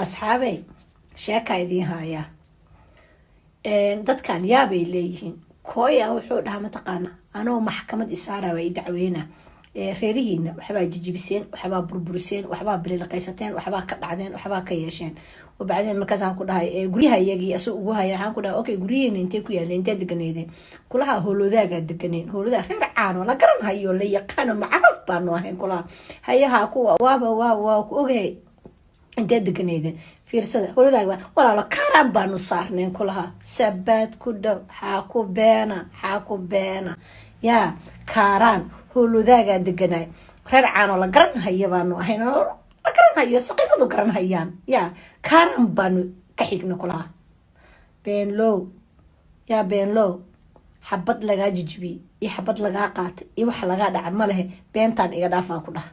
Asxaabey, sheekaa idiin haayaa. Dadkan yaabay leeyihiin. Kooya wuxuu dhahaa, mataqaana, anoo maxkamad isaara waa i dacweyna. Reerihiina waxbaa jijibiseen, waxbaa burburiseen, waxbaa bililiqaysateen, waxbaa ka dhacdeen, waxbaa ka yeesheen. Wabacdeen markaasaan ku dhahay guryaha iyagii asoo ugu haya. Waxaan ku dhahay, okay, guryihiina intee ku yaaleen? Intee deganeedeen? Kulaha howlwadaagaa deganeen. Howlwadaa reer caano la garan hayo, la yaqaano, macaraf baanu ahayn. Kulaha hayaha kuwa waaba waa ku ogahay. Intee deganeedeen? Fiirsada, howlwadaag walaalo kaaraan baanu saarneen. Kulaha sabaad ku dhow, xaa ku beena, xaa ku beena. Yaa kaaraan howlwadaagaa deganaay, reer caano la garan haya baanu ahayn, la garan hayo, saqiiradu garan hayaan. Yaa kaaraan baanu ka xigna? Kulaha beenlow, yaa beenlow. Xabad lagaa jijibiyey iyo xabad lagaa qaatay iyo wax lagaa dhaca ma lehe. Beentaan iga dhaafaan ku dhaha.